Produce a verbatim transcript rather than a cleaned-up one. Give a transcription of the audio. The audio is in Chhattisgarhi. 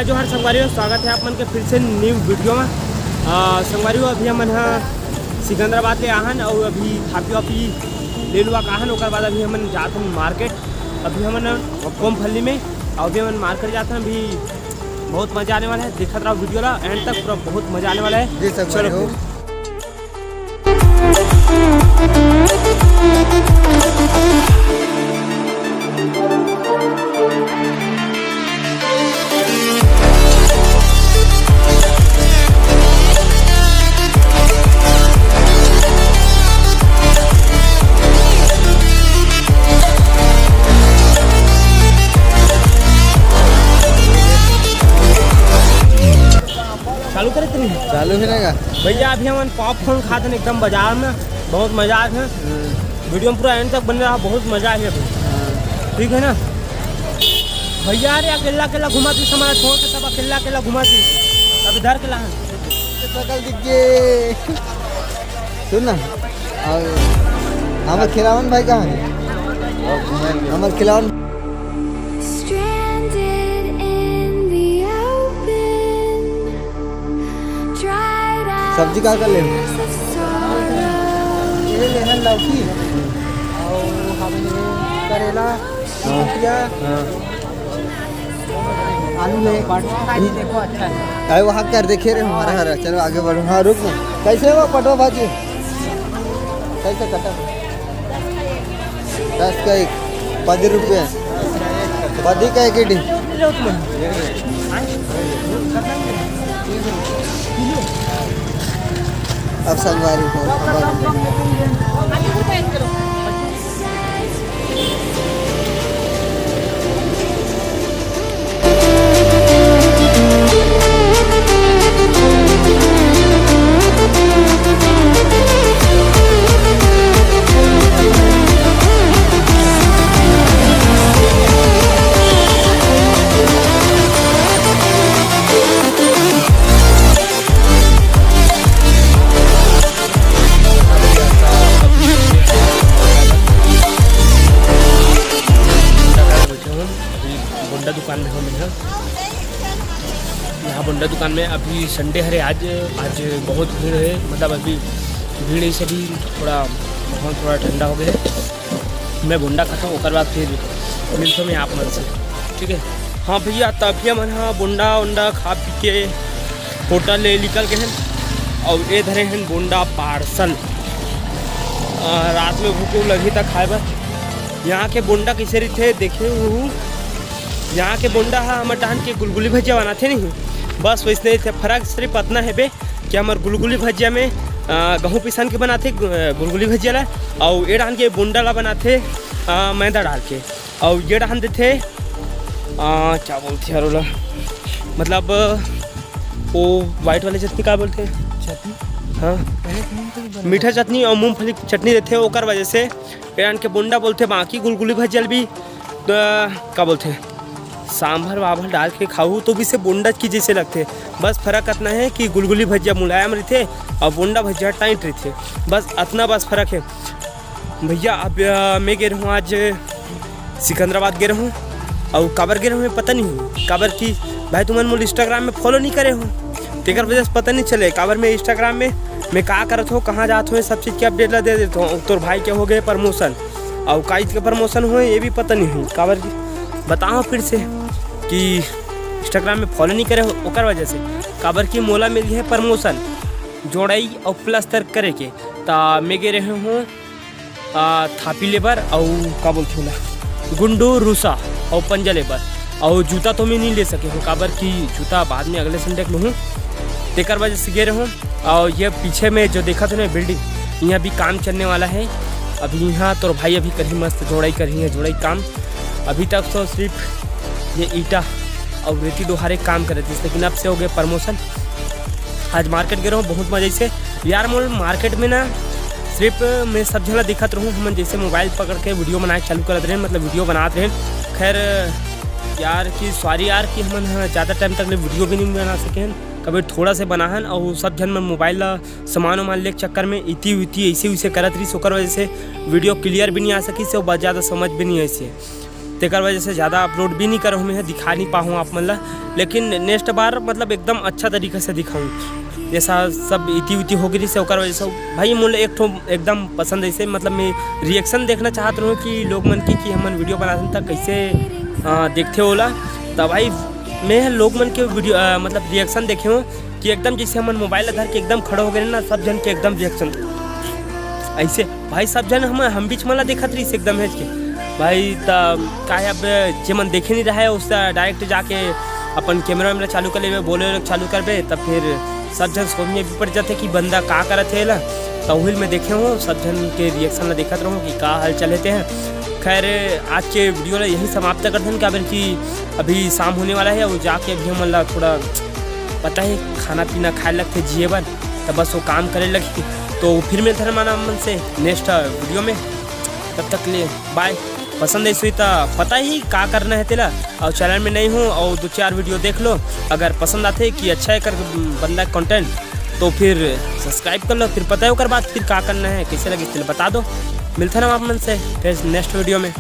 जोहार संगवारी हो, स्वागत है आप मन के फिर से न्यू वीडियो में। आ, संगवारी हो, अभी हमन ह सिकंदराबाद ले आहन अउ अभी थापी वापी ले लुआ के आहन। ओकर बाद अभी हमन जात हन मार्केट। अभी हमन ह कोमफली में, अभी हमन मार्केट जात हन। अभी बहुत मजा आने वाला है, देखत रहो वीडियो ला एंड तक, पूरा बहुत मजा आने वाला है। जी संगवारी चलो हो। फिर। चालू करे तेरी? चालू है ना का? भैया, अभी हमन पॉपकॉर्न खात हन एकदम बाजार में, बहुत मजा आत है। वीडियो में पूरा एंड तक बने रहा, बहुत मजा आही अभी। ठीक है ना भैया? अरे अकेला अकेला घुमाती, सामान छोड़ के सब अकेला अकेला घुमाती, अभी धर के लाहन। सकल दिख गए। सुन ना, और हमर खिलावन भाई कहाँ है? हमर Khilawan. Stranded in the open, dried out सब्जी का कर ले? Tears of sorrow। ये ले है लौकी और हमने करेला, हाँ। लौकिया, हाँ। आलू है। देखो, अच्छा है। अरे वहाँ कर देखे रे, हमारा हरा। चलो आगे बढ़ो। हाँ, रुक ना। कैसे हो पटवा भाजी? कैसे कटा? दस का एक, पद रुपये। पदी का एक इडी। अब संगवारी हो, अब अभी बोंडा दुकान में हूँ मैं। यहाँ बोंडा दुकान में अभी संडे हरे, आज, आज बहुत भीड़ है, मतलब अभी भीड़ ऐसे भी थोड़ा माहौल थोड़ा ठंडा हो गया है। मैं बोंडा खाता हूँ, ओकर बाद फिर मिलता हूँ मैं आप मन से, ठीक है? हाँ भैया, तभी हमन ह बोंडा ओंडा खा पी के होटल ले निकल गए हैं और ये धरे हैं बोंडा पार्सल। रात में भूख उख लगही त खाए बर। यहाँ के बोंडा कैसे रहिथे देखे हूँ। यहाँ के बोंडा ह हमर डाहन के गुलगुली भजिया बनाथे नहीं, बस वैसने रहिथे। फर्क सिर्फ अतना हे बे कि हमर गुलगुली भजिया में, अ, गहूँ पिसान के बनाथे, अ, गुलगुली भजिया ला, अउ ए डाहन के बोंडा ला बनाथे, अ, मैदा डाल के, अउ ये डाहन देथे, अ, क्या बोलथे यार ओला, मतलब वो वाइट वाले चटनी का बोलथे? चटनी? हाँ, पहले तो मूंगफली बना मीठा चटनी अउ मूंगफली के चटनी देथे, ओकर वजह से ए डाहन के बोंडा बोलथे, बाकी गुलगुली भजिया ल भी, अ, का बोलथे, सांभर वाभर डाल के खाहू तो भी से बोंडा की जैसे लगथे। बस फर्क अतना है कि गुलगुली भजिया मुलायम रहिथे अउ बोंडा भजिया टाइट रहिथे, बस अतना बस फर्क है भैया। अब, अ, मैं गे रहूँ आज सिकंदराबाद गे रहूँ, अउ काबर गे रहूँ मैं पता नहीं हो, काबर कि भाई तुमन मोला Instagram में follow नहीं करे हो, तेकर वजह से पता नहीं चले काबर मैं Instagram में मैं का करत हो, कहाँ जात हो, सब चीज़ के update ला दे देत हो। तोर भाई के हो गए promotion, अउ काइच के promotion होए, ये भी पता नहीं है। काबर कि बताओ फिर से कि Instagram में follow नहीं करे हो, ओकर वजह से। काबर कि मोला मिल गए promotion जोड़ाई अउ प्लास्टर करे के, त मैं गे रहे हूँ, आ, थापी लेबर अउ का बोलथे ओला, गुंडू रूसा अउ पंजा लेबर। अउ जूता तो मैं नहीं ले सके हूँ, काबर कि जूता बाद में अगले संडे के लूहूँ, तेकर वजह से गे रहूँ। अउ ये पीछे में जो देखत हो ना building, यहाँ भी काम चलने वाला है। अभी यहाँ तोर भाई अभी करही मस्त जोड़ाई करही है, जोड़ाई काम। अभी तक तो सिर्फ ये ईटा अउ रेती डोहारे काम करे थे, लेकिन अब से हो गए promotion। आज मार्केट गे रहूँ बहुत मजा से यार। मोर मार्केट में ना सिर्फ मैं सब झन ला दिखत रहूँ, हमन जैसे मोबाइल पकड़ के वीडियो बनाए चालू करत रहे, मतलब वीडियो बनात रहे। खैर यार कि सॉरी यार कि हमन ह ज़्यादा टाइम तक ले वीडियो भी नहीं बना सके हन, कभी थोड़ा से बना हन। और सब झन मन मोबाइल ला सामान वामान ले के चक्कर में इति उति ऐसे वैसे करत रहिस, ओकर वजह से वीडियो क्लियर भी नहीं आ सकिस और ज़्यादा समझ भी नहीं आइस। तेकर वजह से ज़्यादा अपलोड भी नहीं करहूँ मैं, दिखा नहीं पाहूँ आप मन ला। लेकिन नेक्स्ट बार मतलब एकदम अच्छा तरीका से दिखाऊँ। जैसा सब इति उति हो गई से ओकर वजह से भाई मोला एक ठो एकदम पसंद ऐसे मतलब मैं रिएक्शन देखना चाहत रहूँ कि लोग मन के कि हमन वीडियो बनाथन त कैसे अ, देखथे ओला। त भाई मैं लोग मन के वीडियो अ, मतलब रिएक्शन देखे हूँ कि एकदम जैसे हमन मोबाइल ला धर के एकदम खड़े हो गए ना, सब जन के एकदम रिएक्शन ऐसे। भाई सब जन हम हम बीच मन ला देखत रहिस एकदम हेच के। भाई त काहे अब जे मन देखे नहीं रहे उसका डायरेक्ट जाके अपन कैमरा वैमरा चालू कर लेबे, बोले वोले चालू करबे, तब फिर सब जन सोच में भी पड़ जाते कि बंदा का करत हे ला। त उहिल मैं देखे हूँ, सब जन के रिएक्शन ला देखत रहूँ कि का हाल चाल हेते हैं। खैर आज के वीडियो ला यही समाप्त करथन, काबर कि अभी शाम होने वाला है और जाके अभी हमन ला थोड़ा पता है खाना पीना खाए लगथे जिए बर, त बस वो काम करे लगही। तो फिर मिलथन माना मन से नेक्स्ट वीडियो में, तब तक ले बाय। पसंद आई सुई त पता ही का करना है तेला, और चैनल में नहीं हूँ और दो चार वीडियो देख लो, अगर पसंद आते कि अच्छा है कर बंदा कंटेंट तो फिर सब्सक्राइब कर लो, फिर पता है ओकर बाद फिर का करना है, कैसे लगे तेला बता दो। मिलथन आप मन से फिर नेक्स्ट वीडियो में।